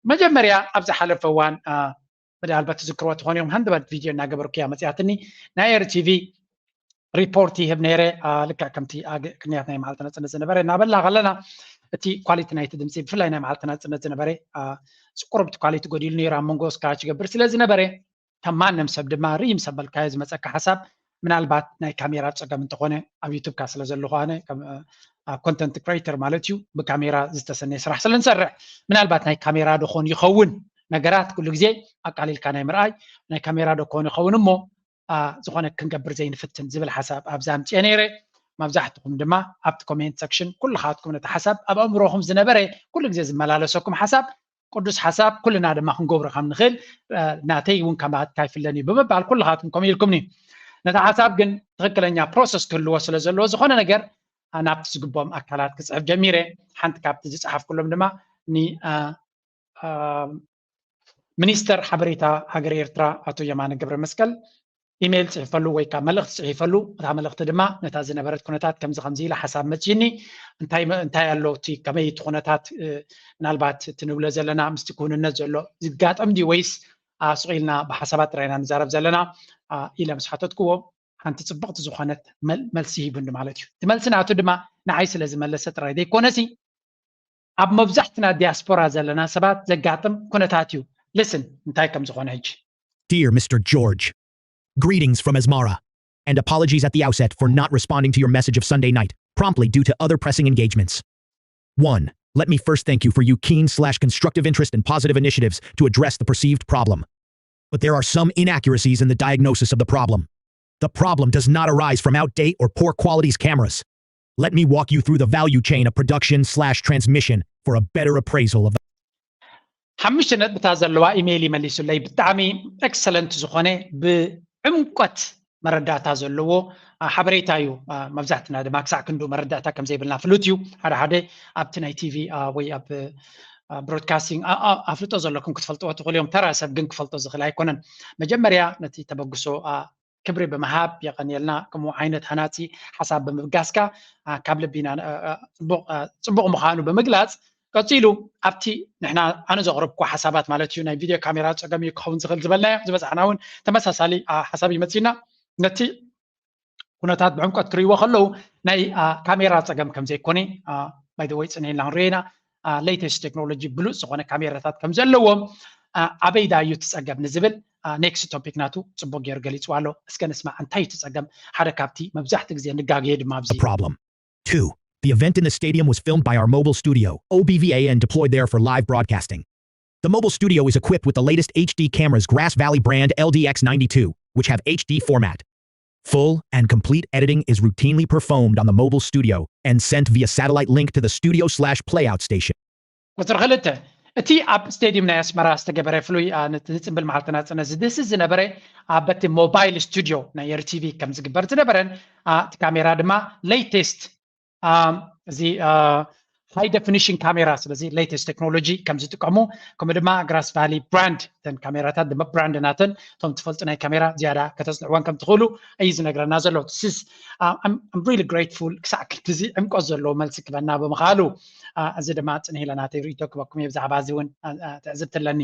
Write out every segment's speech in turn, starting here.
መጀመርያ ኣብ ዝሓለፈ እዋን ምናልባት ትዝክርዎ ትኾኑ እዮም፣ ሃንደበት ቪድዮ እናገበርኩ እያ መፅያትኒ። ናይ ኤርቲቪ ሪፖርት ይህብ ነይረ። ልክዕ ከምቲ ቅንያት ናይ መዓልቲ ናፅነት ዝነበረ እናበልና ከለና፣ እቲ ኳሊቲ ናይቲ ድምፂ ብፍላይ ናይ መዓልቲ ናፅነት ዝነበረ ቁሩብ እቲ ኳሊቲ ጎዲሉ ነይሩ፣ ኣብ መንጎ ስክራች ይገብር ስለ ዝነበረ፣ ከም ማንም ሰብ ድማ ርኢ ምስ ኣበልካዮ ዝመፀካ ሓሳብ፣ ምናልባት ናይ ካሜራ ፀገም እንተኾነ፣ ኣብ ዩቱብካ ስለ ዘለኹ ኣነ ኮንተንት ክሬተር ማለት እዩ፣ ብካሜራ ዝተሰነየ ስራሕ ስለ ንሰርሕ፣ ምናልባት ናይ ካሜራ ዶ ኾን ይኸውን፣ ነገራት ኩሉ ግዜ ኣቃሊልካ ናይ ምርኣይ፣ ናይ ካሜራ ዶ ክኾን ይኸውን እሞ ዝኾነ ክንገብር ዘይንፍትን ዝብል ሓሳብ ኣብዚ ኣምፅኤ ነይረ። መብዛሕትኹም ድማ ኣብቲ ኮሜንት ሰክሽን ኩልኻትኩም ነቲ ሓሳብ ኣብ ኣእምሮኹም ዝነበረ ኩሉ ግዜ ዝመላለሰኩም ሓሳብ ቅዱስ ሓሳብ ኩልና ድማ ክንገብሮ ከም ንኽእል ናተይ እውን ካባትካ ይፍለን እዩ ብምባል ኩልኻትኩም ከምኡ ኢልኩምኒ። ነቲ ሓሳብ ግን ትኽክለኛ ፕሮሰስ ክህልዎ ስለ ዘለዎ ዝኾነ ነገር ናብቲ ዝግብኦም ኣካላት ክፅሕፍ ጀሚረ። ሓንቲ ካብቲ ዝፀሓፍኩሎም ድማ ን ሚኒስተር ሓበሬታ ሃገር ኤርትራ ኣቶ የማነ ገብረ መስቀል ኢሜይል ፅሒፈሉ ወይ ከዓ መልእኽቲ ፅሒፈሉ። እታ መልእኽቲ ድማ ነታ ዝነበረት ኩነታት ከምዚ ከምዚ ኢላ ሓሳብ መፅይኒ፣ እንታይ መ- እንታይ ኣሎ እቲ ከመይ እቲ ኩነታት እ፣ ምናልባት እቲ ንብሎ ዘለና ምስቲ ክውንነት ዘሎ ዝጋጠም ድዩ ወይስ ሱቕ ኢልና ብሓሳባት ጥራይና ንዛረብ ዘለና ኢለ ምስ ሓተትክዎ ሓንቲ ፅብቕቲ ዝኾነት መልሲ ሂቡኒ ማለት እዩ። እቲ መልሲ ናቱ ድማ ንዓይ ስለ ዝመለሰ ጥራይ ዘይኮነሲ ኣብ መብዛሕትና ዲያስፖራ ዘለና ሰባት ዘጋጥም ኩነታት እዩ። ልስን እንታይ ከም ዝኾነ ሕጂ። Dear Mister George, greetings from Asmara, and apologies at the outset for not responding to your message of Sunday night promptly due to other pressing engagements. One, let me first thank you for your keen slash constructive interest and positive initiatives to address the perceived problem. But there are some inaccuracies in the diagnosis of the problem. The problem does not arise from outdated or poor quality cameras. Let me walk you through the value chain of production slash transmission for a better appraisal of the ሓሙሽተ ነጥብታት ዘለዋ ኢሜይል ይመሊሱለይ። ብጣዕሚ ኤክሰለንት ዝኾነ ብዕምቆት መረዳእታ ዘለዎ ሓበሬታ እዩ። መብዛሕትና ድማ ክሳዕ ክንዱ መረዳእታ ከም ዘይብልና ፍሉጥ እዩ። ሓደ ሓደ ኣብቲ ናይ ቲቪ ወይ ኣብ ብሮድካስቲንግ ኣፍልጦ ዘለኩም ክትፈልጥዎ ትኽእሉ እዮም። ተራ ሰብ ግን ክፈልጦ ዝኽእል ኣይኮነን። መጀመርያ ነቲ ተበግሶ ክብሪ ብምሃብ የቐንየልና። ከምኡ ዓይነት ሃናፂ ሓሳብ ብምብጋስካ ካብ ልቢና ፅቡቕ ምዃኑ ብምግላፅ፣ ቀፂሉ ኣብቲ ንሕና ኣነ ዘቕረብኩ ሓሳባት ማለት እዩ ናይ ቪድዮ ካሜራ ፀገም እዩ ክኸውን ዝኽእል ዝበልናዮ ዝበፃሕና እውን ተመሳሳሊ ሓሳብ ይመፅና። ነቲ ኩነታት ብዕምቀት ክርእይዎ ከለዉ ናይ ካሜራ ፀገም ከም ዘይኮነ ባይደወይ ፅንሒልና ክንሪኦ ኢና። ሌተስት ቴክኖሎጂ ብሉፅ ዝኾነ ካሜራታት ከም ዘለዎም ኣበይ ዳ እዩ ትፀገም ንዝብል ኔክስት ቶፒክ ናቱ ፅቡቅ ገይሩ ገሊፅዋ ኣሎ። እስከ ንስማዕ እንታይ እዩ ትፀገም። ሓደ ካብቲ መብዛሕቲ ግዜ ንጋገየ ድማ ኣብዚ problem. Two, the event in the stadium was filmed by our mobile studio, O B V A, and deployed there for live broadcasting. The mobile studio is equipped with the latest H D cameras, Grass Valley brand L D X ninety-two, which have H D format. Full and complete editing is routinely performed on the mobile studio and sent via satellite link to the studio slash playout station. ቁፅሪ ክልተ፣ እቲ ኣብ ስቴዲየም ናይ ኣስመራ ዝተገበረ ፍሉይ ዝፅምብል መዓልቲ ናፅነት ዝድህስስ ዝነበረ በቲ ሞባይል ስቱዲዮ ናይ ኤርቲቪ ከም ዝግበር ዝነበረን እቲ ካሜራ ድማ ሌቴስት እዚ ሃይ ደፊኒሽን ካሜራ ስለዚ ሌተስት ቴክኖሎጂ ከም ዝጥቀሙ ከምኡ ድማ ግራስ ቫሊ ብራንድ እተን ካሜራታት ድማ ብራንድ ናተን እቶም ትፈልጡ ናይ ካሜራ ዝያዳ ከተፅንዕወን ከም ትኽእሉ እዩ ዝነግረና ዘሎ። ሪሊ ግሬትፉል ክሳዕ ክንድዚ ዕምቆት ዘለዎ መልሲ ክበና ብምኻሉ እዚ ድማ ፅንሂለ ናተይ ርእቶ ክበኩም እየ ብዛዕባ እዚ እውን ትዕዝብቲ ኣለኒ።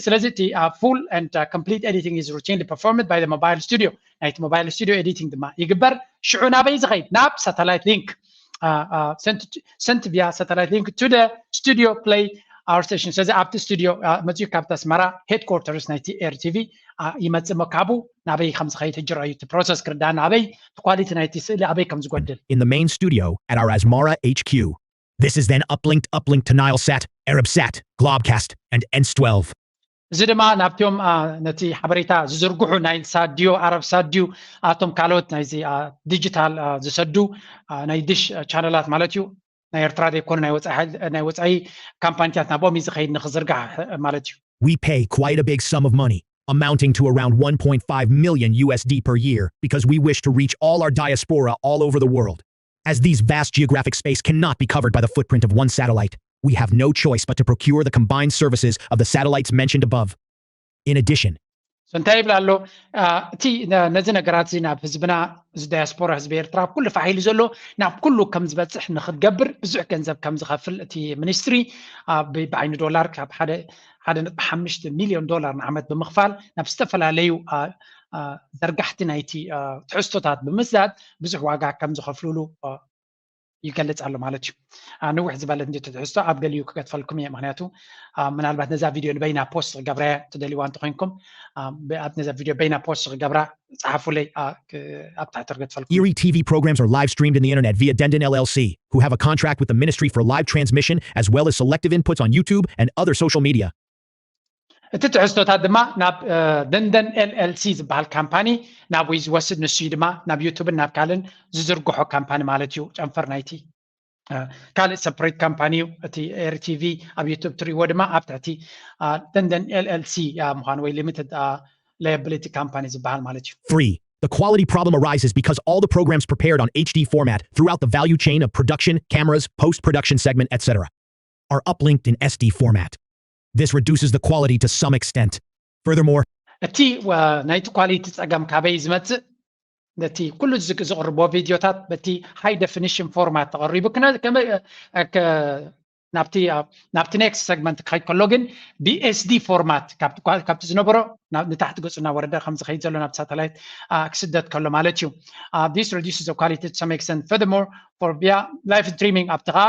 ስለዚ እቲ full and complete editing is routinely performed by the mobile studio ናይቲ ሞባይል ስቱዲዮ ኤዲቲንግ ድማ ይግበር። ሽዑ ናበይ ዝኸይድ ናብ ሳተላይት ሊንክ sent via satellite link to the studio play our station ስለዚ ኣብቲ ስቱዲዮ መፅኡ ካብቲ ኣስመራ ሄድኮርተርስ ናይቲ ኤርቲቪ ይመፅእ እሞ ካብኡ ናበይ ከም ዝኸይድ ሕጂ ረኣዩ እቲ ፕሮሰስ ክርዳእ ናበይ ኳሊቲ ናይቲ ስእሊ ኣበይ ከም ዝጎድል In the main studio at our Asmara H Q. This is then uplinked uplinked to Nilesat, Arabsat, Globcast, and Ens twelve. እዚ ድማ ናብቲኦም ነቲ ሓበሬታ ዝዝርግሑ ናይል ሳት ድዩ ኣረብ ሳት ድዩ ኣቶም ካልኦት ናይዚ ዲጂታል ዝሰዱ ናይ ድሽ ቻነላት ማለት እዩ ናይ ኤርትራ ዘይኮኑ ናይ ወፃኢ ካምፓኒታት ናብኦም እዩ ዝኸይድ ንክዝርጋሕ ማለት እዩ። We pay quite a big sum of money, amounting to around one point five million U S D per year, because we wish to reach all our diaspora all over the world. As these vast geographic space cannot be covered by the footprint of one satellite, we have no choice but to procure the combined services of the satellites mentioned above. In addition, እንታይ ይብል ኣሎ? እቲ ነዚ ነገራት እዚ ናብ ህዝብና፣ እዚ ዳያስፖራ፣ ህዝቢ ኤርትራ ኣብ ኩሉ ፋሕ ኢሉ ዘሎ ናብ ኩሉ ከም ዝበፅሕ ንክትገብር ብዙሕ ገንዘብ ከም ዝኸፍል እቲ ሚኒስትሪ ብዓይኒ ዶላር ካብ ሓደ ሓደ ነጥቢ ሓሙሽተ ሚልዮን ዶላር ንዓመት ብምኽፋል ናብ ዝተፈላለዩ ዘርጋሕቲ ናይቲ ትሕዝቶታት ብምስዳድ ብዙሕ ዋጋ ከም ዝኸፍልሉ ይገልጽ ኣሎ ማለት እዩ። ንውሕ ዝበለ እንዲ ትሕዝቶ ኣብ ገሊኡ ክገድፈልኩም እየ፣ ምክንያቱ ምናልባት ነዛ ቪድዮ ንበይና ፖስት ክገብራ እየ ትደልይዋ እንተኮይንኩም፣ ኣብ ነዛ ቪድዮ በይና ፖስት ክገብራ ጸሓፉለይ፣ ኣብ ታሕቲ ክገድፈልኩም። Erie T V programs are live streamed in the internet via Denden L L C, who have a contract with the Ministry for live transmission as well as selective inputs on YouTube and other social media. እቲ ትሕዝቶታት ድማ ናብ ደንደን ኤልኤልሲ ዝበሃል ካምፓኒ ናብኡ ዝወስድ፣ ንሱ እዩ ድማ ናብ ዩቱብን ናብ ካልእን ዝዝርግሖ ካምፓኒ ማለት እዩ። ጨንፈር ናይቲ ካልእ ሰፕሬት ካምፓኒ እዩ። እቲ ኤሪ ቲቪ ኣብ ዩቱብ ትሪእዎ ድማ ኣብ ትሕቲ ደንደን ኤልኤልሲ ምዃኑ ወይ ሊሚትድ ላያብሊቲ ካምፓኒ ዝበሃል ማለት እዩ። Three, the quality problem arises because all the programs prepared on H D format throughout the value chain of production, cameras, post-production segment, et cetera, are uplinked in S D format. This reduces the quality to some extent. Furthermore, እቲ ናይቲ ኳሊቲ ጸገም ካበይ ዝመጽእ? ነቲ ኩሉ ዝቕርቦ ቪድዮታት በቲ ሃይ ደፊኒሽን ፎርማት ተቐሪቡ ናብቲ ናብቲ ኔክስት ሰግመንት ክኸይድ ከሎ ግን ብኤስዲ ፎርማት ካብቲ ዝነበሮ ንታሕቲ ገጹ እናወረደ ከም ዝኸይድ ዘሎ ናብ ሳተላይት ክስደድ ከሎ ማለት እዩ። This reduces the quality to some extent. Furthermore, for via live streaming ኣብቲ ከዓ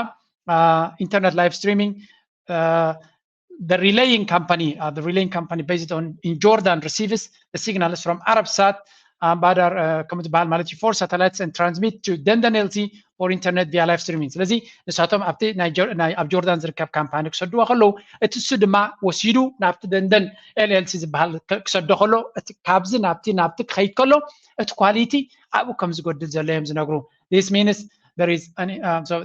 ኢንተርነት ላይቭ ስትሪሚንግ the relaying company, uh, the relaying company based on in Jordan receives the signals from Arabsat, uh, Badr, uh, ከም ዝበሃል ማለት እዩ, four satellites and transmit to Denden L T for internet via live streaming. ስለዚ ንሳቶም ኣብቲ ኣብ ጆርዳን ዝርከብ ካምፓኒ ክሰድዎ ከለዉ እቲ እሱ ድማ ወሲዱ ናብቲ ደንደን ኤልኤልሲ ዝበሃል ክሰዶ ከሎ ካብዚ ናብቲ ናብቲ ክኸይድ ከሎ እቲ ኳሊቲ ኣብኡ ከም ዝጎድል ዘሎ እዮም ዝነግሩ። This means there is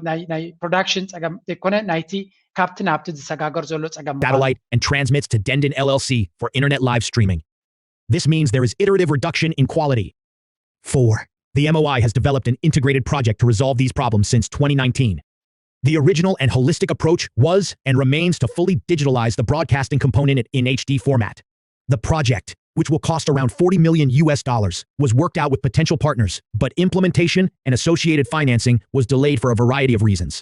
ናይ ፕሮዳክሽን ፀገም ዘይኮነ ናይቲ ካብቲ ናብቲ ዝሰጋገር ዘሎ ጸገም satellite and transmits to Denden L L C for internet live streaming. This means there is iterative reduction in quality. Four, the M O I has developed an integrated project to resolve these problems since twenty nineteen. The original and holistic approach was and remains to fully digitalize the broadcasting component in H D format. The project, which will cost around forty million U S dollars, was worked out with potential partners, but implementation and associated financing was delayed for a variety of reasons.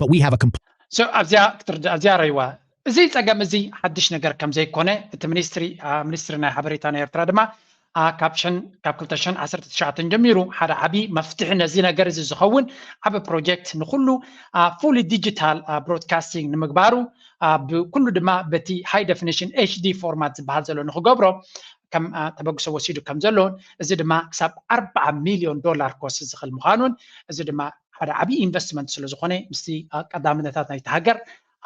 But we have a comp- So ኣብዚኣ ክትርዳእ ኣብዚኣ ረይዋ እዚ ጸገም እዚ ሓድሽ ነገር ከም ዘይኮነ እቲ ሚኒስትሪ ሚኒስትሪ ናይ ሓበሬታ ናይ ኤርትራ ድማ ካብ ሸን ካብ ክልተ ሸን ዓሰርተ ትሽዓተ ጀሚሩ ሓደ ዓቢ መፍትሒ ነዚ ነገር እዚ ዝኸውን ዓቢ ፕሮጀክት ንኩሉ ፉሊ ዲጂታል ብሮድካስቲንግ ንምግባሩ ብኩሉ ድማ በቲ ሃይ ደፊኒሽን ኤች ዲ ፎርማት ዝበሃል ዘሎ ንክገብሮ ከም ተበግሶ ወሲዱ ከም ዘሎን እዚ ድማ ክሳብ ኣርባዓ ሚልዮን ዶላር ክወስድ ዝኽእል ምዃኑን እዚ ድማ ሓደ ዓብዪ ኢንቨስትመንት ስለ ዝኾነ ምስቲ ቀዳምነታት ናይቲ ሃገር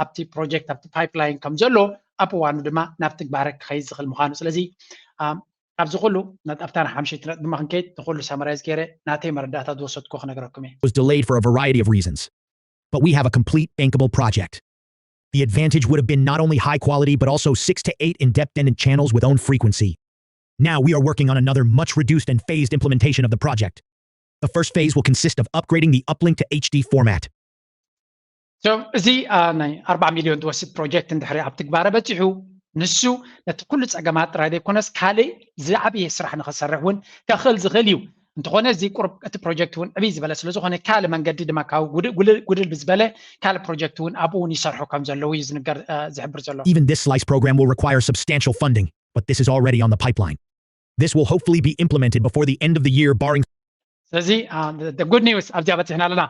ኣብቲ ፕሮጀክት ኣብቲ ፓይፕላይን ከም ዘሎ ኣብ እዋኑ ድማ ናብ ትግባረ ክኸይድ ዝኽእል ምዃኑ ስለዚ ኣብዚ ኩሉ ኣብታ ሓምሸይቲ ነጥቢ ድማ ክንከይድ ንኩሉ ሳመራይዝ ገይረ ናተይ መረዳእታ ዝወሰድኩ ክነግረኩም እየ። Was delayed for a variety of reasons. But we have a complete bankable project. The advantage would have been not only high quality but also six to eight independent channels with own frequency. Now we are working on another much reduced and phased implementation of the project. The first phase will consist of upgrading the uplink to H D format. So እዚ ናይ ኣርባዓ ሚልዮን ዝወስድ ፕሮጀክት እንድሕሪ ኣብ ትግባረ በፂሑ ንሱ ነቲ ኩሉ ፀገማት ጥራይ ዘይኮነስ ካልእ ዝዓበየ ስራሕ ንክሰርሕ እውን ከኽእል ዝኽእል እዩ። እንተኾነ እዚ ቁሩብ እቲ ፕሮጀክት እውን ዕብይ ዝበለ ስለ ዝኾነ ካልእ መንገዲ ድማ ካብ ጉድል ብዝበለ ካልእ ፕሮጀክት እውን ኣብኡ እውን ይሰርሑ ከም ዘለዉ እዩ ዝንገር ዝሕብር ዘሎ። Even this slice program will require substantial funding, but this is already on the pipeline. This will hopefully be implemented before the end of the year barring ስለዚ ጉድ ኒውስ ኣብዚኣ በፂሕና ኣለና።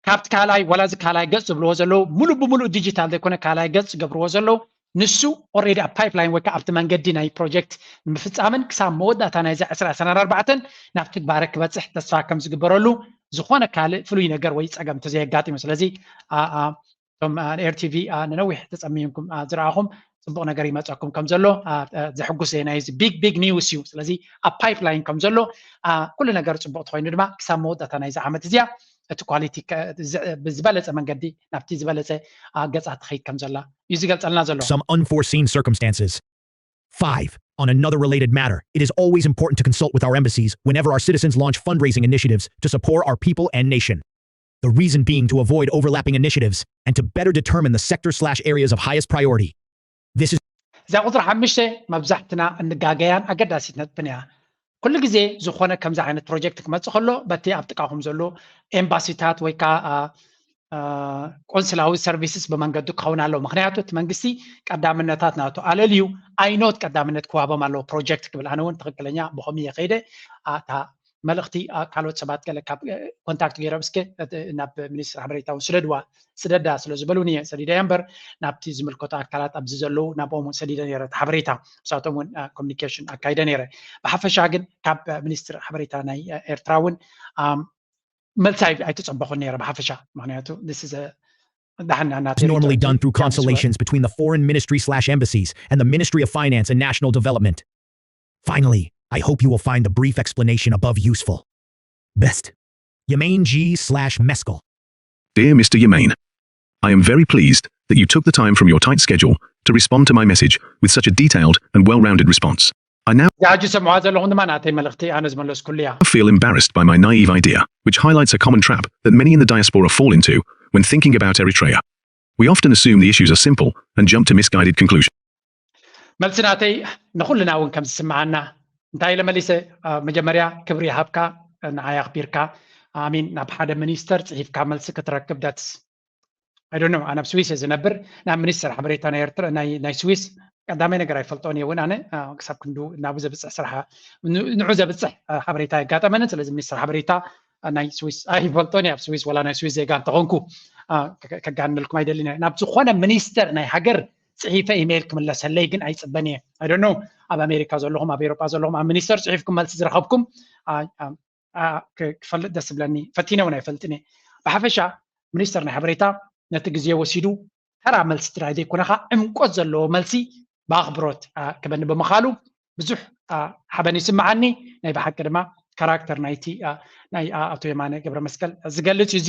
ካብቲ ካልኣይ ዋላ እዚ ካልኣይ ገፅ ዝብልዎ ዘለዉ ሙሉእ ብሙሉእ ዲጂታል ዘይኮነ ካልኣይ ገፅ ዝገብርዎ ዘለዉ ንሱ ኦሬዲ ኣብ ፓይፕላይን ወይ ከዓ ኣብቲ መንገዲ ናይ ፕሮጀክት ንምፍፃምን ክሳብ መወዳእታ ናይዚ ዕስራ ዕስራን ኣርባዕተን ናብ ትግባረ ክበፅሕ ተስፋ ከም ዝግበረሉ ዝኾነ ካልእ ፍሉይ ነገር ወይ ፀገም እንተዘየጋጢሙ ስለዚ እቶም ኤር ቲቪ ንነዊሕ ተፀሚምኩም ዝረኣኹም ፅቡቕ ነገር ይመፀኩም ከም ዘሎ ዘሕጉስ ዜና እዩ። ቢግ ቢግ ኒውስ እዩ። ስለዚ ኣብ ፓይፕላይን ከም ዘሎ ኩሉ ነገር ፅቡቕ ተኮይኑ ድማ ክሳብ መወዳእታ ናይዚ ዓመት እዚኣ እቲ ኳሊቲ ብዝበለፀ መንገዲ ናብቲ ዝበለፀ ገፃ ትኸይድ ከም ዘላ እዩ ዝገልፀልና ዘሎ። Some unforeseen circumstances. Five, on another related matter, it is always important to consult with our embassies whenever our citizens launch fundraising initiatives to support our people and nation. The reason being to avoid overlapping initiatives and to better determine the sector slash areas of highest priority. This is እዛ ቁፅሪ ሓሙሽተ መብዛሕትና እንጋገያን ኣገዳሲት ነጥብን እያ። ኩሉ ግዜ ዝኾነ ከምዚ ዓይነት ፕሮጀክት ክመፅእ ከሎ በቲ ኣብ ጥቃኹም ዘሎ ኤምባሲታት ወይ ከዓ ቆንስላዊ ሰርቪስስ ብመንገዱ ክኸውን ኣለዎ። ምክንያቱ እቲ መንግስቲ ቀዳምነታት ናቱ ኣለልዩ ኣይኖት ቀዳምነት ክዋህቦም ኣለዎ ፕሮጀክት ክብል። ኣነ እውን ትክክለኛ ብኸም እየ ከይደ እታ መልእክቲ ካልኦት ሰባት ገለ ካብ ኮንታክት ገይሮም እስከ ናብ ሚኒስትር ሓበሬታ እውን ስደድዋ ስደዳ ስለ ዝበሉኒ እየ ሰዲደ እምበር ናብቲ ዝምልከቶ ኣካላት ኣብዚ ዘለዉ ናብኦም እውን ሰዲደ ነረ ሓበሬታ ምሳቶም እውን ኮሚኒኬሽን ኣካይደ ነረ። ብሓፈሻ ግን ካብ ሚኒስትር ሓበሬታ ናይ ኤርትራ እውን መልሲ ኣይተፀበኹን ነረ ብሓፈሻ። ምክንያቱ this is a ዳሕና ናተ normally done through consultations between the foreign ministry slash embassies and the Ministry of Finance and National Development. Finally, I hope you will find the brief explanation above useful. Best. Yemain G slash Meskel. Dear Mister Yemain, I am very pleased that you took the time from your tight schedule to respond to my message with such a detailed and well-rounded response. I now ዝሓጂ ሰምዖ ዘለኹም ድማ ናተይ መልእኽቲ ኣነ ዝመለስኩሉ እያ። feel embarrassed by my naive idea, which highlights a common trap that many in the diaspora fall into when thinking about Eritrea. We often assume the issues are simple and jump to misguided conclusions. መልሲ ናተይ ንኹልና እውን ከም ዝስምዓና እንታይ ኢለ መሊሰ። መጀመርያ ክብሪ ይሃብካ፣ ንዓይ ኣኽቢርካ። ኣሚን ናብ ሓደ ሚኒስተር ጽሒፍካ መልሲ ክትረክብ that's I don't know። ኣነ ኣብ ስዊስ እየ ዝነብር። ናብ ሚኒስተር ሓበሬታ ናይ ኤርትራ ናይ ናይ ስዊስ ቀዳማይ ነገር ኣይፈልጦን እየ እውን ኣነ ክሳብ ክንዱ ናቡ ዘብፅሕ ስራሕ ንዑ ዘብፅሕ ሓበሬታ የጋጠመንን። ስለዚ ሚኒስተር ሓበሬታ ናይ ስዊስ ኣይፈልጦን እየ ኣብ ስዊስ ወላ ናይ ስዊስ ዜጋ እንተኾንኩ ከጋንነልኩም ኣይደልን እየ። ናብ ዝኾነ ሚኒስተር ናይ ሃገር ፅሒፈ ኢሜይል ክምለሰለይ ግን ኣይፅበን እየ። I don't know ኣብ ኣሜሪካ ዘለኹም ኣብ ኤሮጳ ዘለኹም ኣብ ሚኒስተር ፅሒፍኩም መልሲ ዝረኸብኩም ክፈልጥ ደስ ዝብለኒ ፈቲነ እውን ኣይፈልጥን እየ። ብሓፈሻ ሚኒስተር ናይ ሓበሬታ ነቲ ግዜ ወሲዱ ተራ መልሲ ጥራይ ዘይኮነ ከዓ ዕምቆት ዘለዎ መልሲ ብኣኽብሮት ክበኒ ብምኻሉ ብዙሕ ሓበን ይስምዓኒ። ናይ ብሓቂ ድማ ካራክተር ናይቲ ናይ ኣቶ የማነ ገብረ መስቀል ዝገልፅ እዩ። እዚ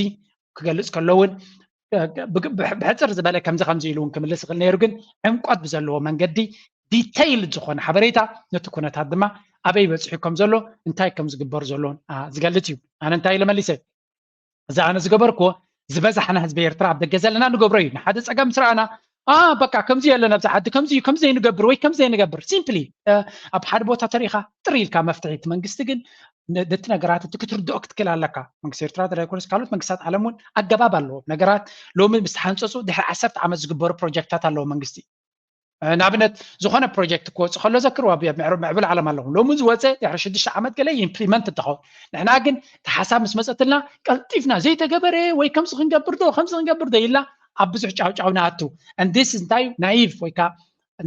ክገልፅ ከሎ እውን ብሕፅር ዝበለ ከምዚ ከምዚ ኢሉ እውን ክምልስ ይኽእል ነይሩ፣ ግን ዕምቆት ብዘለዎ መንገዲ ዲተይል ዝኾነ ሓበሬታ ነቲ ኩነታት ድማ ኣበይ በፂሑ ከም ዘሎ እንታይ ከም ዝግበር ዘሎን ዝገልፅ እዩ። ኣነ እንታይ ኢለ መሊሰ እዚ ኣነ ዝገበርክዎ ዝበዛሕና ህዝቢ ኤርትራ ኣብ ደገ ዘለና ንገብሮ እዩ። ንሓደ ፀገም ምስ ረኣና በቃ ከምዚ የለን ኣብዚ ዓዲ ከምዚ እዩ ከምዚ ዘይንገብር ወይ ከምዚ ዘይንገብር simply ኣብ ሓደ ቦታ ተሪኢኻ ጥር ኢልካ መፍትሒ እቲ መንግስቲ ግን ነቲ ነገራት እቲ ክትርድኦ ክትክእል ኣለካ። መንግስቲ ኤርትራ ተደይኮነስ ካልኦት መንግስታት ዓለም እውን ኣገባብ ኣለዎም። ነገራት ሎሚ ምስ ተሓንፀፁ ድሕሪ ዓሰርተ ዓመት ዝግበሩ ፕሮጀክታት ኣለዎ መንግስቲ ንኣብነት ዝኾነ ፕሮጀክት ክወፅእ ከሎ ዘክርዋ ምዕብል ዓለም ኣለኹም ሎሚ ዝወፀ ድሕሪ ሽዱሽተ ዓመት ገለ ኢምፕሊመንት እንትኸውን ንሕና ግን እቲ ሓሳብ ምስ መፀትልና ቀልጢፍና ዘይተገበረ ወይ ከምዚ ክንገብር ዶ ከምዚ ክንገብር ዶ ኢልና ኣብ ብዙሕ ጫውጫው ንኣቱ። And this እንታይ እዩ ናይቭ ወይ ከዓ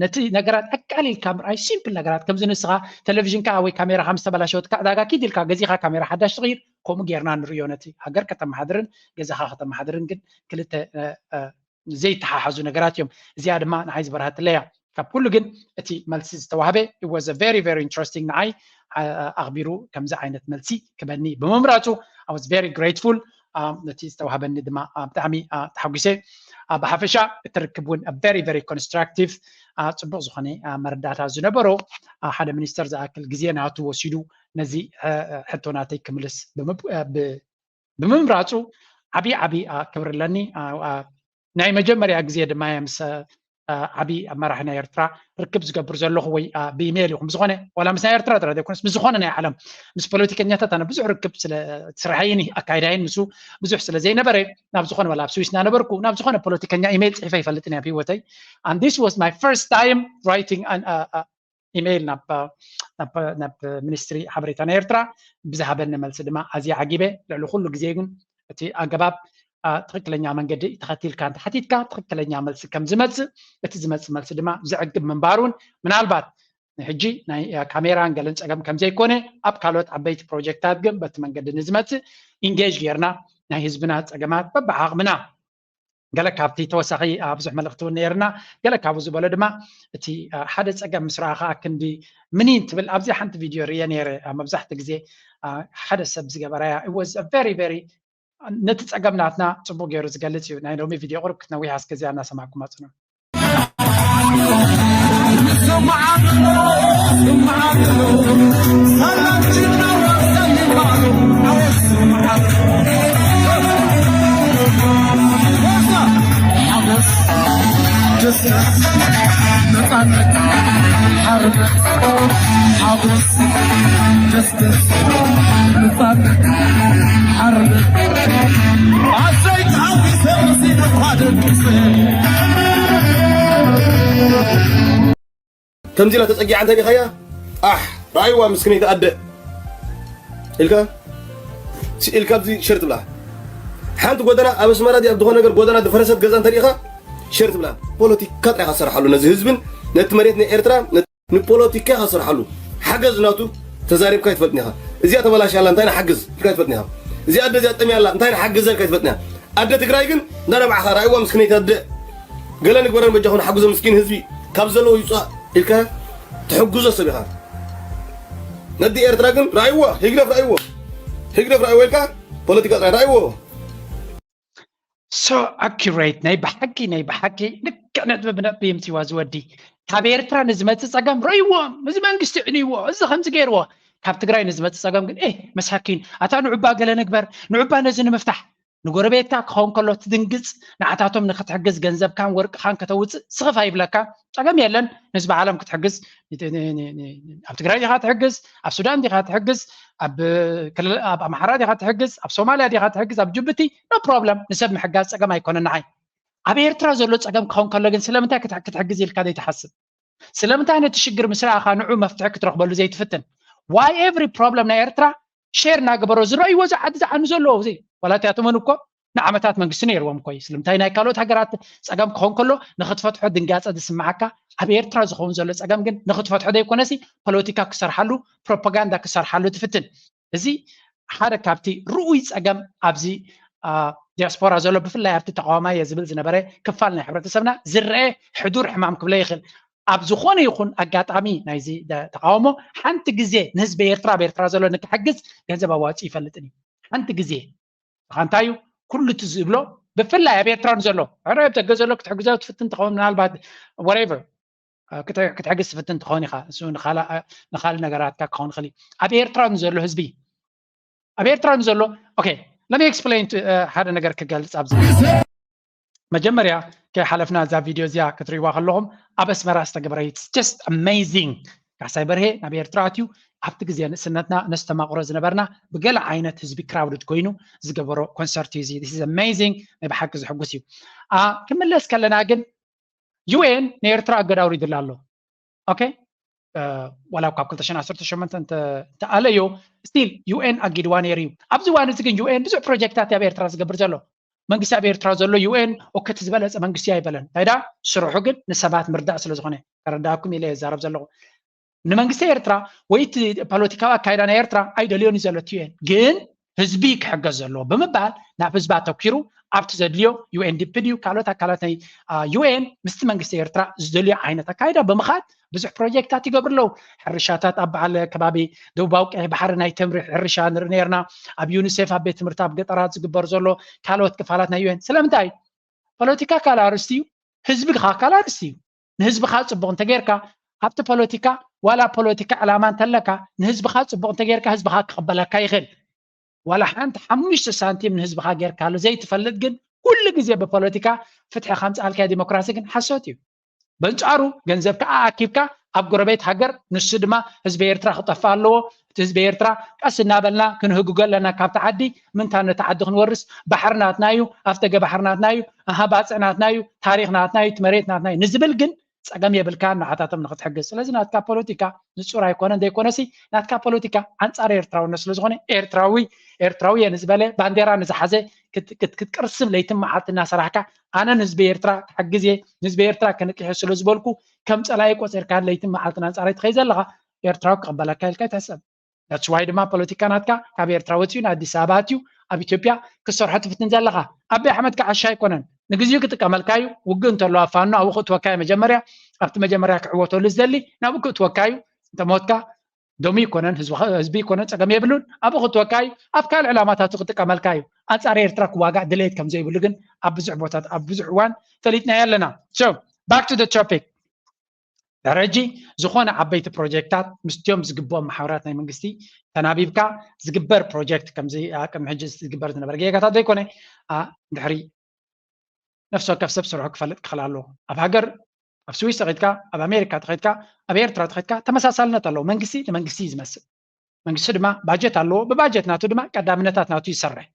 ነቲ ነገራት ኣቃሊልካ ምርኣይ ሲምፕል ነገራት ከምዚ ንስኻ ቴሌቪዥንካ ወይ ካሜራኻ ምስ ተበላሸወትካ ዕዳጋ ኪድ ኢልካ ገዚእኻ ካሜራ ሓዳሽ ትቕይር ከምኡ ጌርና ንርእዮ ነቲ ሃገር ከተመሓድርን ገዛኻ ከተመሓድርን ግን ክልተ ዘይተሓሓዙ ነገራት እዮም። እዚኣ ድማ ንዓይ ዝበርሃትለይ እያ። ካብ ኩሉ ግን እቲ መልሲ ዝተዋህበ it was a very very interesting ንዓይ ኣኽቢሩ ከምዚ ዓይነት መልሲ ክበኒ ብምምራፁ I was very grateful። ነቲ ዝተዋህበኒ ድማ ብጣዕሚ ተሓጒሰ። ብሓፈሻ እቲ ርክብ እውን very very constructive ፅቡቕ ዝኾነ መረዳእታ ዝነበሮ ሓደ ሚኒስተር ዝኣክል ግዜ ናቱ ወሲዱ ነዚ ሕቶ ናተይ ክምልስ ብምምራፁ ዓብዪ ዓብዪ ክብሪ ኣለኒ። ናይ መጀመርያ ግዜ ድማ እየ ምስ ዓብዪ ኣመራሒ ናይ ኤርትራ ርክብ ዝገብር ዘለኹ ወይ ብኢሜይል ይኹን ብዝኾነ ዋላ ምስ ናይ ኤርትራ ጥራይ ዘይኮነስ ምስ ዝኾነ ናይ ዓለም ምስ ፖለቲከኛታት ኣነ ብዙሕ ርክብ ስለ ስርሐይን ኣካይዳይን ንሱ ብዙሕ ስለ ዘይነበረ ናብ ዝኾነ ዋላ ኣብ ስዊስ እናነበርኩ ናብ ዝኾነ ፖለቲከኛ ኢሜይል ፅሒፈ ይፈልጥን እየ ኣብ ህይወተይ። And this was my first time writing ኢሜይል ናብ ሚኒስትሪ ሓበሬታ ናይ ኤርትራ ብዝሃበኒ መልሲ ድማ ኣዝየ ዓጊበ። ልዕሊ ኩሉ ግዜ ግን እቲ ኣገባብ ትኽክለኛ መንገዲ ተኸቲልካ እንተሓቲትካ ትኽክለኛ መልሲ ከም ዝመፅእ እቲ ዝመፅእ መልሲ ድማ ዘዕግብ ምንባሩን ምናልባት ንሕጂ ናይ ካሜራን ገለን ፀገም ከም ዘይኮነ ኣብ ካልኦት ዓበይቲ ፕሮጀክታት ግን በቲ መንገዲ ንዝመፅእ ኢንጌጅ ጌርና ናይ ህዝብና ፀገማት በብዓቕምና ገለ ካብቲ ተወሳኺ ብዙሕ መልእኽቲ እውን ነይርና ገለ ካብኡ ዝበሎ ድማ እቲ ሓደ ፀገም ምስ ረኣኻ ክንዲ ምኒን ትብል ኣብዚ ሓንቲ ቪድዮ ርየ ነይረ። መብዛሕቲ ግዜ ሓደ ሰብ ዝገበራያ was very very ነቲ ፀገም ናትና ፅቡቅ ገይሩ ዝገልፅ እዩ። ናይ ሎሚ ቪድዮ ቁሩብ ክትነዊሕ ኣስከዚኣ እናሰማዕኩም ኣፅኑ። ደስታ፣ ነፃነት፣ ሓርነት፣ ሓጎስ፣ ደስደስ፣ ነፃነት፣ ሓርነት። ኣሰይ ተሓጒሰ መሲለ እኳ ደቂሰ። ከምዚ ኢላ ተጸጊዓ እንተ ዲኻያ፣ ኣሕ፣ ረኣይዋ ምስክነይቲ ኣደ ኢልካ፣ ሲ-፣ ኢልካ ኣብዚ ሸር ትብላ። ሓንቲ ጎደና ኣብ ኣስመራ ድያ፣ ኣብ ዝኾነ ነገር ጎደና ዝፈረሰት ገዛ እንተ ዲኻ፣ ሸር ትብላ። ፖለቲካ ጥራይ ኢኻ ትሰርሓሉ፣ ነዚ ህዝብን ነቲ መሬት ናይ ኤርትራ፣ ነ-፣ ንፖለቲካ ኢኻ ትሰርሓሉ። ሓገዝ ናቱ ተዛሪብካ ኣይትፈልጥን ኢኻ። እዚኣ ተበላሽያ ኣላ፣ እንታይ ንሓግዝ ኢልካ ኣይትፈልጥን ኢኻ። እዚኣ ኣደ እዚኣ ጠምያ ኣላ፣ እንታይ ንሓግዘ ኢልካ ኣይትፈልጥን ኢኻ። ኣደ ትግራይ ግን እንዳነባዕኻ፣ ረኣይዋ ምስክነይቲ ኣደ፣ ገለ ንግበረን በጃኹም፣ ንሓግዞ ምስኪን ህዝቢ፣ ካብ ዘለዎ ይውፃእ ኢልካ ትሕግዞ ሰብ ኢኻ። ነዲ ኤርትራ ግን ረኣይዎ፣ ህግደፍ ረኣይዎ፣ ህግደፍ ረኣይዎ ኢልካ ፖለቲካ ጥራይ ረኣይዎ። So accurate፣ ናይ ብሓቂ፣ ናይ ብሓቂ ልክዕ ነጥቢ ብነጥቢ የምፅዋ ዝወዲ። ካብ ኤርትራ ንዝመፅእ ፀገም ረእይዎም፣ እዚ መንግስቲ ዕንይዎ፣ እዚ ከምዚ ገይርዎ። ካብ ትግራይ ንዝመፅእ ፀገም ግን ኤ መሳኪን፣ ኣታ ንዑባ ገለ ንግበር፣ ንዑባ ነዚ ንምፍታሕ። ንጎረቤትካ ክኸውን ከሎ ትድንግፅ፣ ንዓታቶም ንክትሕግዝ ገንዘብካን ወርቅኻን ከተውፅእ ስኽፍ ኣይብለካ። ፀገም የለን፣ ንህዝቢ ዓለም ክትሕግዝ፣ ን-፣ ን-፣ ን-፣ ን-፣ ኣብ ትግራይ ዲኻ ትሕግዝ፣ ኣብ ሱዳን ዲኻ ትሕግዝ፣ ኣብ ክልል፣ ኣብ ኣምሓራ ዲኻ ትሕግዝ፣ ኣብ ሶማልያ ዲኻ ትሕግዝ፣ ኣብ ጅቡቲ፣ no problem፣ ንሰብ ምሕጋዝ ፀገም ኣይኮነን ንዓይ። ኣብ ኤርትራ ዘሎ ፀገም ክኸውን ከሎ ግን ስለምንታይ ክትሕ-፣ ክትሕግዝ ኢልካ ዘይትሓስብ? ስለምንታይ ነቲ ሽግር ምስ ረኣኻ ንዑ መፍትሒ ክትረኽበሉ ዘይትፍትን? Why every problem ናይ ኤርትራ ሼር እናገበሮ ዝረእይዎ እዚ ዓዲ ዝዓኑ ዘለዎ እዚ ዋላ እቲኣቶምን እኮ ንዓመታት መንግስቲ ነይርዎም እኮ እዩ። ስለምንታይ ናይ ካልኦት ሃገራት ፀገም ክኸውን ከሎ ንክትፈትሖ ድንጋፀ ዝስምዓካ፣ ኣብ ኤርትራ ዝኸውን ዘሎ ፀገም ግን ንክትፈትሖ ዘይኮነሲ ፖለቲካ ክሰርሓሉ ፕሮፓጋንዳ ክሰርሓሉ ትፍትን። እዚ ሓደ ካብቲ ርኡይ ፀገም ኣብዚ ዲያስፖራ ዘሎ ብፍላይ ኣብቲ ተቃዋማይ እየ ዝብል ዝነበረ ክፋል ናይ ሕብረተሰብና ዝረአ ሕዱር ሕማም ክብለ ይኽእል። ኣብ ዝኾነ ይኹን ኣጋጣሚ ናይዚ ተቃውሞ ሓንቲ ግዜ ንህዝቢ ኤርትራ ኣብ ኤርትራ ዘሎ ንክሕግዝ ገንዘብ ኣዋፂኡ ይፈልጥን እዩ። ሓንቲ ግዜ ብኻ እንታይ እዩ ኩሉ እቲ ዝብሎ ብፍላይ ኣብ ኤርትራ ንዘሎ ሕረ ኣብ ደገ ዘሎ ክትሕግዞ ትፍትን ትኸውን ምናልባት whatever ክትሕግዝ ትፍትን ትኸውን ኢኻ። እሱ ንኻልእ ነገራትካ ክኸውን ይኽእል እዩ። ኣብ ኤርትራ ንዘሎ ህዝቢ ኣብ ኤርትራ ንዘሎ okay let me explain ሓደ ነገር ክገልጽ ኣብዚ መጀመርያ ከይሓለፍና እዛ ቪድዮ እዚኣ ክትርእይዋ ከለኹም ኣብ ኣስመራ ዝተገበረ it's just amazing። ካሕሳይ በርሄ ናብ ኤርትራ ኣትዩ ኣብቲ ግዜ ንእስነትና ነስተማቕሮ ዝነበርና ብገለ ዓይነት ህዝቢ crowded ኮይኑ ዝገበሮ ኮንሰርት እዩ እዚ this is amazing። ናይ ብሓቂ ዝሕጉስ እዩ። ክምለስ ከለና ግን ዩ ኤን ንኤርትራ እገዳ ኣውሪድላ ኣሎ። okay ዋላ ካብ ክልተ ሽሕን ዓሰርተ ሸሞንተን እንተኣለዮ still ዩ ኤን ኣጊድዋ ነይሩ እዩ። ኣብዚ እዋን እዚ ግን ዩ ኤን ብዙሕ ፕሮጀክታት ኣብ ኤርትራ ዝገብር ዘሎ መንግስቲ ኣብ ኤርትራ ዘሎ ዩ ኤን okay እቲ ዝበለፀ መንግስቲ ኣይበለን። እንታይ ደኣ ስርሑ ግን ንሰባት ምርዳእ ስለ ዝኾነ ከረዳእኩም ኢለ እየ ዝዛረብ ዘለኹ። ንመንግስቲ ኤርትራ ወይ እቲ ፖለቲካዊ ኣካይዳ ናይ ኤርትራ ኣይደልዮን እዩ ዘሎ እቲ ዩ ኤን ግን ህዝቢ ክሕገዝ ዘለዎ ብምባል ናብ ህዝቢ ኣተኪሩ ኣብቲ ዘድልዮ ዩ ኤን ዲ ፒ ድዩ ካልኦት ኣካላት ናይ ዩ ኤን ምስቲ መንግስቲ ኤርትራ ዝደልዮ ዓይነት ኣካይዳ ብምኻድ ብዙሕ ፕሮጀክታት ይገብሩ ኣለዉ። ሕርሻታት ኣብ በዓል ከባቢ ደቡባዊ ቀይሕ ባሕሪ ናይ ተምሪ ሕርሻ ንርኢ ነርና። ኣብ ዩኒሴፍ ኣብ ቤት ትምህርቲ ኣብ ገጠራት ዝግበር ዘሎ ካልኦት ክፋላት ናይ ዩ ኤን ስለምንታይ ፖለቲካ ካልእ ኣርእስቲ እዩ፣ ህዝቢ ከዓ ካልእ ኣርእስቲ እዩ። ንህዝብኻ ፅቡቕ እንተጌርካ ኣብቲ ፖለቲካ ዋላ ፖለቲካ ዕላማ እንተለካ ንህዝብኻ ፅቡቕ እንተጌርካ ህዝብኻ ክቕበለካ ይኽእል። ዋላ ሓንቲ ሓሙሽተ ሳንቲም ንህዝብኻ ጌርካሉ ዘይትፈልጥ ግን ኩሉ ግዜ ብፖለቲካ ፍትሒ ከምፅኣልካ ዲሞክራሲ ግን ሓሶት እዩ። በንፃሩ ገንዘብካ ኣኣኪብካ ኣብ ጎረቤት ሃገር ንሱ ድማ ህዝቢ ኤርትራ ክጠፍእ ኣለዎ። እቲ ህዝቢ ኤርትራ ቀስ እናበልና ክንህግጎ ኣለና ካብቲ ዓዲ ምንታ ነቲ ዓዲ ክንወርስ ባሕሪ ናትና እዩ፣ ኣፍደገ ባሕሪ ናትና እዩ፣ ኣሃ ባፅዕ ናትና እዩ፣ ታሪኽ ናትና እዩ፣ እቲ መሬት ናትና እዩ ንዝብል ግን ፀገም የብልካን ንዓታቶም ንክትሕግዝ። ስለዚ ናትካ ፖለቲካ ንፁር ኣይኮነን። ዘይኮነሲ ናትካ ፖለቲካ ኣንፃር ኤርትራውነት ስለዝኾነ ኤርትራዊ ኤርትራዊ እየ ንዝበለ ባንዴራ ንዝሓዘ ክትቅርስም ለይትን መዓልቲ እናሰራሕካ ኣነ ንህዝቢ ኤርትራ ክሕግዝ እየ ንህዝቢ ኤርትራ ክንቅሕ ስለ ዝበልኩ ከም ፀላኢ ቆፂርካ ለይትን መዓልትን ኣንፃረይ ትኸይ ዘለኻ ኤርትራዊ ክቕበለካ ኢልካ ይትሕሰብ። That's why ድማ ፖለቲካ ናትካ ካብ ኤርትራ ወፂኡ ንኣዲስ ኣበባ ኣትዩ ኣብ ኢትዮጵያ ክትሰርሖ ትፍትን ዘለኻ። ኣቢ ኣሕመድ ከዓ ዓሻ ኣይኮነን። ንግዚኡ ክጥቀመልካ እዩ። ውግእ እንተሎ ኣብ ፋኖ ኣብኡ ክእትወካ እዩ። መጀመርያ ኣብቲ መጀመርያ ክዕወተሉ ዝደሊ ናብኡ ክእትወካ እዩ። እንተሞትካ ደሙ ይኮነን ህዝቢ ይኮነን ፀገም የብሉን። ኣብኡ ክእትወካ እዩ። ኣብ ካልእ ዕላማታቱ ክጥቀመልካ እዩ። ኣንፃር ኤርትራ ክዋጋእ ድሌት ከም ዘይብሉ ግን ኣብ ብዙሕ ቦታት ኣብ ብዙሕ እዋን ፈሊጥናዮ ኣለና። So back to the topic። ድሕሪ ሕጂ ዝኾነ ዓበይቲ ፕሮጀክታት ምስቲኦም ዝግብኦም ማሕበራት ናይ መንግስቲ ተናቢብካ ዝግበር ፕሮጀክት ከምዚ ቅድሚ ሕጂ ዝግበር ዝነበረ ጌጋታት ዘይኮነ ድሕሪ ነፍሲ ወከፍ ሰብ ስርሑ ክፈልጥ ክኽእል ኣለዎ። ኣብ ሃገር ኣብ ስዊስ ተኸድካ፣ ኣብ ኣሜሪካ ተኸድካ፣ ኣብ ኤርትራ ተኸድካ ተመሳሳልነት ኣለዎ። መንግስቲ ንመንግስቲ እዩ ዝመስል። መንግስቲ ድማ ባጀት ኣለዎ። ብባጀት ናቱ ድማ ቀዳምነታት ናቱ ይሰርሕ።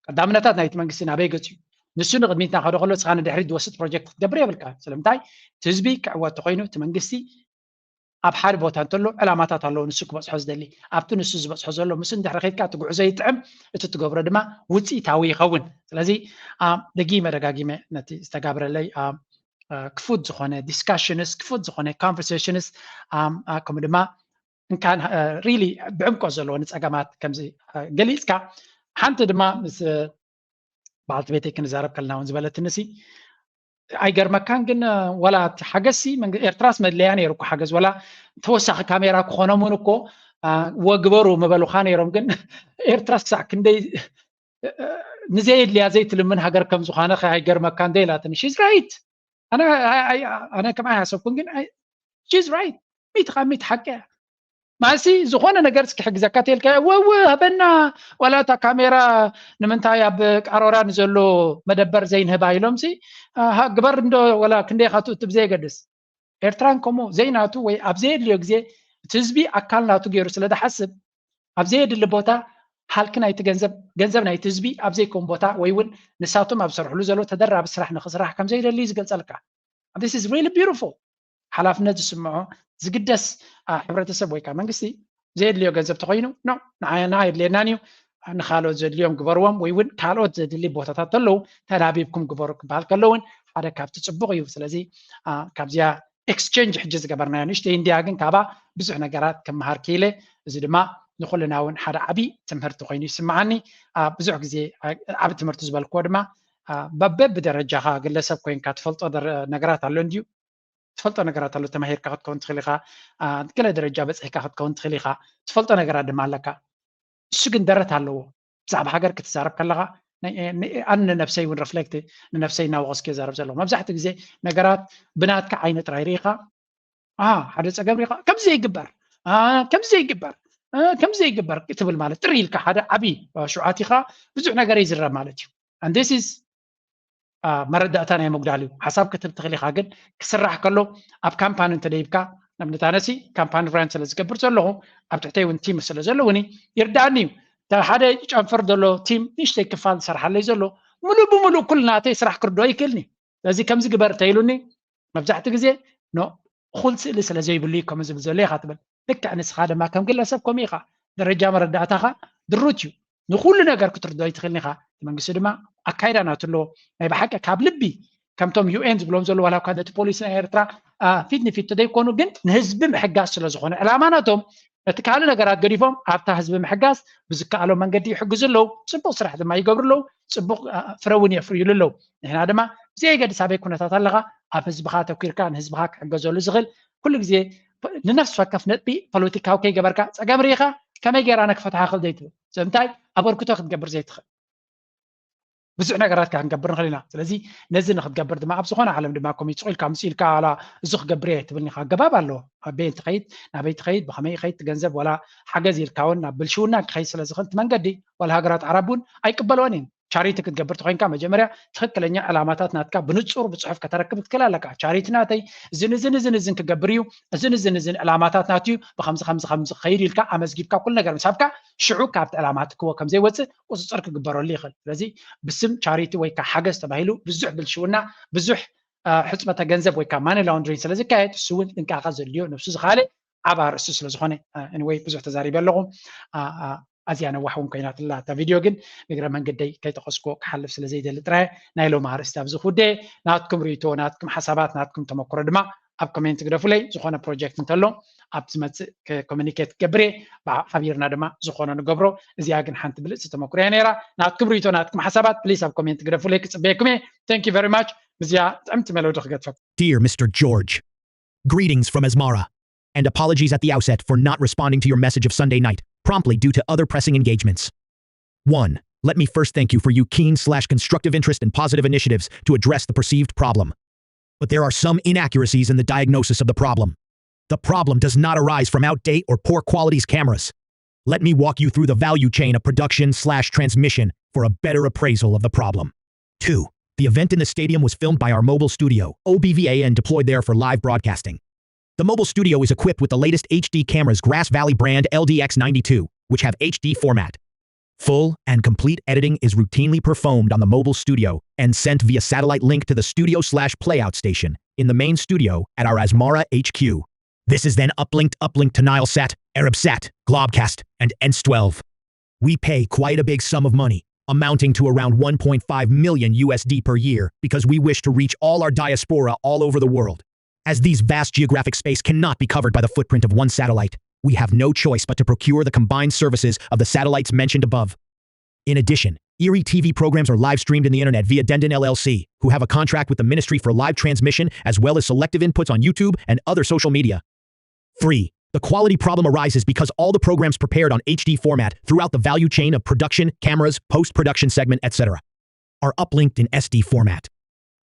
ቀዳምነታት ናይቲ መንግስቲ ናበይ ገጹ እዩ? ንሱ ንቕድሚት እናኸደ ከሎ ንስኻ ንድሕሪት ዝወስድ ፕሮጀክት ክትገብር የብልካ። ስለምንታይ? እቲ ህዝቢ ክዕወት ተኾይኑ እቲ መንግስቲ ኣብ ሓደ ቦታ እንተሎ ዕላማታት ኣለዎ ንሱ ክበፅሖ ዝደሊ። ኣብቲ ንሱ ዝበፅሖ ዘሎ ምስ እንድሕሪ ከይድካ እቲ ጉዕዞ ይጥዕም፣ እቲ ትገብሮ ድማ ውፅኢታዊ ይኸውን። ስለዚ ደጊመ ደጋጊመ ነቲ ዝተጋብረለይ ክፉት ዝኾነ ዲስካሽንስ ክፉት ዝኾነ ኮንቨርሴሽንስ ከምኡ ድማ እንካን ሪሊ ብዕምቆት ዘለዎ ንፀገማት ከምዚ ገሊፅካ ሓንቲ ድማ ምስ በዓልቲ ቤተይ ክንዛረብ ከለና እውን ዝበለትንሲ ኣይገርመካን ግን ዋላ እቲ ሓገዝሲ ኤርትራስ መድለያ ነይሩ እኮ ሓገዝ ዋላ ተወሳኺ ካሜራ ክኾኖም እውን እኮ ወግበሩ ምበሉካ ነይሮም ግን ኤርትራስ ክሳዕ ክንደይ ንዘየድልያ ዘይትልምን ሃገር ከም ዝኾነ ኣይገርመካ እንደ ኢላትኒ ሽዝ ራይት ኣነ ከም ኣይሃሰብኩን ግን ሽዝ ራይት ሚት ካብ ሚት ሓቂ እያ ማሲ ዝኾነ ነገር እስኪ ሕግዘካ ተልካ ወወ ሃበና ዋላ እታ ካሜራ ንምንታይ ኣብ ቃሮራ ንዘሎ መደበር ዘይንህባ ኢሎም ሲ ግበር እንዶ ወላ ክንደይ ካቱ እትብ ዘየገድስ ኤርትራን ከምኡ ዘይናቱ ወይ ኣብ ዘየድልዮ ግዜ እቲ ህዝቢ ኣካል ናቱ ገይሩ ስለ ዝሓስብ ኣብ ዘየድሊ ቦታ ሃልኪ ናይቲ ገንዘብ ገንዘብ ናይቲ ህዝቢ ኣብ ዘይከውን ቦታ ወይ እውን ንሳቶም ኣብ ዝሰርሕሉ ዘሎ ተደራቢ ስራሕ ንክስራሕ ከም ዘይደሊ ዝገልጸልካ this is really beautiful ሓላፍነት ዝስምዖ ዝግደስ ሕብረተሰብ ወይ ከዓ መንግስቲ ዘየድልዮ ገንዘብ ተኮይኑ ኖ ንዓና የድልየናን እዩ ንካልኦት ዘድልዮም ግበርዎም ወይ እውን ካልኦት ዘድሊ ቦታታት ተለዉ ተናቢብኩም ግበሩ ክበሃል ከሎ እውን ሓደ ካብቲ ፅቡቅ እዩ ስለዚ ካብዚኣ ኤክስቸንጅ ሕጂ ዝገበርናዮ ንእሽተይ እንድያ ግን ካባ ብዙሕ ነገራት ክመሃር ክኢለ እዚ ድማ ንኩልና እውን ሓደ ዓብዪ ትምህርቲ ኮይኑ ይስምዓኒ ብዙሕ ግዜ ዓብ ትምህርቲ ዝበልክዎ ድማ በበብ ደረጃኻ ግለሰብ ኮይንካ ትፈልጦ ነገራት ኣሎ እንድዩ ትፈልጦ ነገራት ኣሎ ተማሂርካ ክትከውን ትኽእል ኢኻ ገለ ደረጃ በፅሕካ ክትከውን ትኽእል ኢኻ ትፈልጦ ነገራት ድማ ኣለካ እሱ ግን ደረት ኣለዎ ብዛዕባ ሃገር ክትዛረብ ከለኻ ኣነ ንነብሰይ እውን ረፍሌክት ንነብሰይ እናወቀስኩ ዛረብ ዘለኹ መብዛሕትኡ ግዜ ነገራት ብናትካ ዓይነ ጥራይ ርኢኻ ሓደ ፀገም ርኢኻ ከምዚ ዘይግበር ከምዚ ዘይግበር ከምዚ ዘይግበር ትብል ማለት ጥሪ ኢልካ ሓደ ዓብዪ ሽውዓት ኢኻ ብዙሕ ነገር ይዝረብ ማለት እዩ this is መረዳእታ ናይ ምጉዳል እዩ ሓሳብ ክትብ ትኽእል ኢኻ ግን ክስራሕ ከሎ ኣብ ካምፓኒ እንተደይብካ ንኣብነት ኣነሲ ካምፓኒ ራን ስለ ዝገብር ዘለኹ ኣብ ትሕተይ እውን ቲም ስለ ዘለውኒ ይርዳእኒ እዩ ሓደ ጨንፈር ዘሎ ቲም ንእሽተይ ክፋል ዝሰርሓለይ ዘሎ ሙሉእ ብሙሉእ ኩል ናተይ ስራሕ ክርድኦ ይክእልኒ ስለዚ ከምዚ ግበር ተኢሉኒ መብዛሕትኡ ግዜ እኹል ስእሊ ስለ ዘይብሉ እዩ ከምኡ ዝብል ዘሎ ኢኻ ትብል ልክዕ ንስኻ ድማ ከም ግለሰብ ከምኡ ኢኻ ደረጃ መረዳእታኻ ድሩት እዩ ንኩሉ ነገር ክትርድኦ ይትኽእልኒ ኢኻ እቲ መንግስቲ ድማ ኣካይዳ ናቱ ኣለዎ ናይ ብሓቂ ካብ ልቢ ከምቶም ዩኤን ዝብሎም ዘለዉ ዋላ እኳ ነቲ ፖሊሲ ናይ ኤርትራ ፊት ንፊት ተደይኮኑ ግን ንህዝቢ ምሕጋዝ ስለ ዝኾነ ዕላማ ናቶም ነቲ ካልእ ነገራት ገዲፎም ኣብታ ህዝቢ ምሕጋዝ ብዝከኣሎም መንገዲ ይሕግዙ ኣለዉ ፅቡቅ ስራሕ ድማ ይገብሩ ኣለዉ ፅቡቅ ፍረ እውን የፍርዩሉ ኣለዉ ንሕና ድማ ብዘየገድስ ኣበይ ኩነታት ኣለኻ ኣብ ህዝብኻ ተኪርካ ንህዝብኻ ክሕገዘሉ ዝኽእል ኩሉ ግዜ ንነፍሲ ወከፍ ነጥቢ ፖለቲካዊ ከይገበርካ ፀገም ርኢኻ ከመይ ገይራ ነክፈትሓ ክእል ዘይትብል ስለምንታይ ኣበርክቶ ክትገብር ዘይትኽእል ብዙሕ ነገራት ክንገብር ንኽእል ኢና ስለዚ ነዚ ንክትገብር ድማ ኣብ ዝኾነ ዓለም ድማ ኮሚት ኢልካ ምስ ኢልካ ላ እዚ ክገብር እየ ትብልኒ ኣገባብ ኣለዎ ኣበይ እንትኸይድ ናበይ ትኸይድ ብኸመይ ይኸይድ ገንዘብ ወላ ሓገዝ ኢልካ እውን ናብ ብልሽውና ክኸይድ ስለ ዝኽእል መንገዲ ዋላ ሃገራት ዓራብ እውን ኣይቅበልዎን እየን ቻሪቲ ክትገብር ተኮይንካ መጀመርያ ትክክለኛ ዕላማታት ናትካ ብንፁር ብፅሑፍ ከተረክብ ክትክእል ኣለካ ቻሪቲ ናተይ እዝን እዝን እዝን እዝን ክገብር እዩ እዝን እዝን እዝን ዕላማታት ናት እዩ ብከምዚ ከምዚ ከምዚ ክኸይድ ኢልካ ኣመዝጊብካ ኩሉ ነገር ምሳብካ ሽዑ ካብቲ ዕላማ ትክዎ ከምዘይወፅእ ቁፅፅር ክግበረሉ ይኽእል ስለዚ ብስም ቻሪቲ ወይ ከዓ ሓገዝ ተባሂሉ ብዙሕ ብልሽውና ብዙሕ ሕፅበተ ገንዘብ ወይ ከዓ ማኒ ላውንድሪን ስለ ዝካየድ እሱ እውን ጥንቃቐ ዘድልዮ ነብሱ ዝካለ ዓብ ኣርእስቲ ስለ ዝኾነ ወይ ብዙሕ ተዛሪበ ኣለኹ ኣዝያ ነዋሕ እውን ኮይናትላ እታ ቪድዮ ግን እግረ መንገደይ ከይጠቀስኩ ክሓልፍ ስለ ዘይደሊ ጥራየ ናይ ሎም ኣርእስቲ ኣብዚ ክውደ ናትኩም ርእቶ ናትኩም ሓሳባት ናትኩም ተመክሮ ድማ ኣብ ኮሜንት ግደፉለይ ዝኾነ ፕሮጀክት እንተሎ ኣብ ዝመፅእ ኮሚኒኬት ክገብር እየ ሓቢርና ድማ ዝኾነ ንገብሮ እዚኣ ግን ሓንቲ ብልፅቲ ተመክሮ እያ ነይራ ናትኩም ርእቶ ናትኩም ሓሳባት ፕሊስ ኣብ ኮሜንት ግደፉለይ ክፅበየኩም እየ thank you very much ምስዚኣ ጥዕምቲ ሜሎዲ ክገድፈኩም Dear Mister George, greetings from Asmara, and apologies at the outset for not responding to your message of Sunday night promptly due to other pressing engagements. One, let me first thank you for your keen slash constructive interest and positive initiatives to address the perceived problem. But there are some inaccuracies in the diagnosis of the problem. The problem does not arise from outdated or poor quality cameras. Let me walk you through the value chain of production slash transmission for a better appraisal of the problem. Two, The event in the stadium was filmed by our mobile studio, O B V A, and deployed there for live broadcasting. The mobile studio is equipped with the latest H D cameras, Grass Valley brand L D X ninety-two, which have H D format. Full and complete editing is routinely performed on the mobile studio and sent via satellite link to the studio slash playout station in the main studio at our Asmara H Q. This is then uplinked uplinked to Nilesat, Arabsat, Globcast, and Ents twelve. We pay quite a big sum of money, amounting to around one point five million U S D per year, because we wish to reach all our diaspora all over the world. As these vast geographic space cannot be covered by the footprint of one satellite, we have no choice but to procure the combined services of the satellites mentioned above. In addition, Erie T V programs are live streamed in the internet via Denden L L C, who have a contract with the ministry for live transmission as well as selective inputs on YouTube and other social media. Three, the quality problem arises because all the programs prepared on H D format throughout the value chain of production, cameras, post production segment, et cetera, are uplinked in S D format.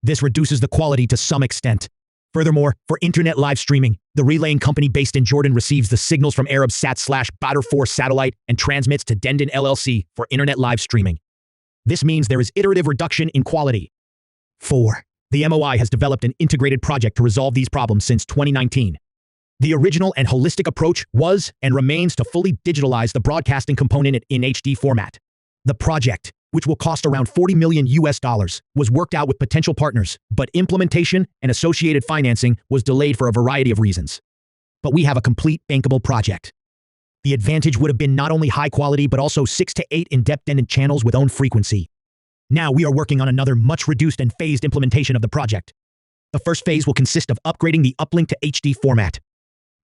This reduces the quality to some extent. Furthermore, for internet live streaming, the relaying company based in Jordan receives the signals from Arabsat slash Badr four satellite and transmits to Denden L L C for internet live streaming. This means there is iterative reduction in quality. Four, the M O I has developed an integrated project to resolve these problems since twenty nineteen. The original and holistic approach was and remains to fully digitalize the broadcasting component in H D format. The project, which will cost around forty million U S dollars, was worked out with potential partners, but implementation and associated financing was delayed for a variety of reasons. But we have a complete bankable project. The advantage would have been not only high quality but also six to eight independent channels with own frequency. Now we are working on another much reduced and phased implementation of the project. The first phase will consist of upgrading the uplink to H D format.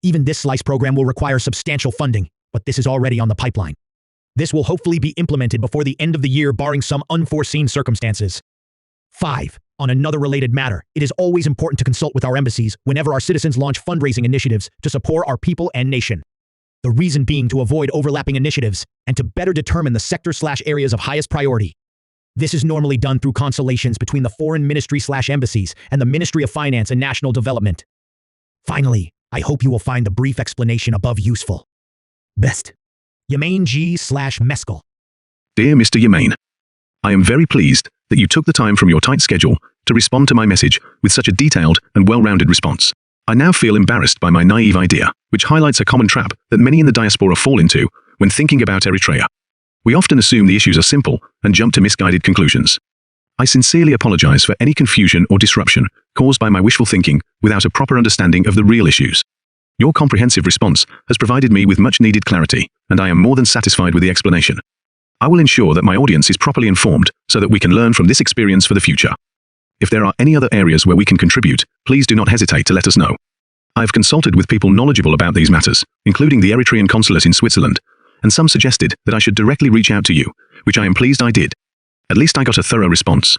Even this slice program will require substantial funding, but this is already on the pipeline. This will hopefully be implemented before the end of the year, barring some unforeseen circumstances. Five, on another related matter, it is always important to consult with our embassies whenever our citizens launch fundraising initiatives to support our people and nation. The reason being to avoid overlapping initiatives and to better determine the sector slash areas of highest priority. This is normally done through consultations between the foreign ministry slash embassies and the Ministry of Finance and National Development. Finally, I hope you will find the brief explanation above useful. Best. Yemain G slash Meskel. Dear Mister Yemain, I am very pleased that you took the time from your tight schedule to respond to my message with such a detailed and well-rounded response. I now feel embarrassed by my naive idea, which highlights a common trap that many in the diaspora fall into when thinking about Eritrea. We often assume the issues are simple and jump to misguided conclusions. I sincerely apologize for any confusion or disruption caused by my wishful thinking without a proper understanding of the real issues. Your comprehensive response has provided me with much needed clarity, and I am more than satisfied with the explanation. I will ensure that my audience is properly informed so that we can learn from this experience for the future. If there are any other areas where we can contribute, please do not hesitate to let us know. I have consulted with people knowledgeable about these matters, including the Eritrean consulate in Switzerland, and some suggested that I should directly reach out to you, which I am pleased I did. At least I got a thorough response.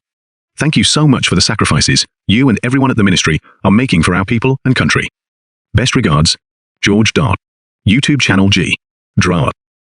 Thank you so much for the sacrifices you and everyone at the ministry are making for our people and country. Best regards, George Dart. YouTube channel G. Dart.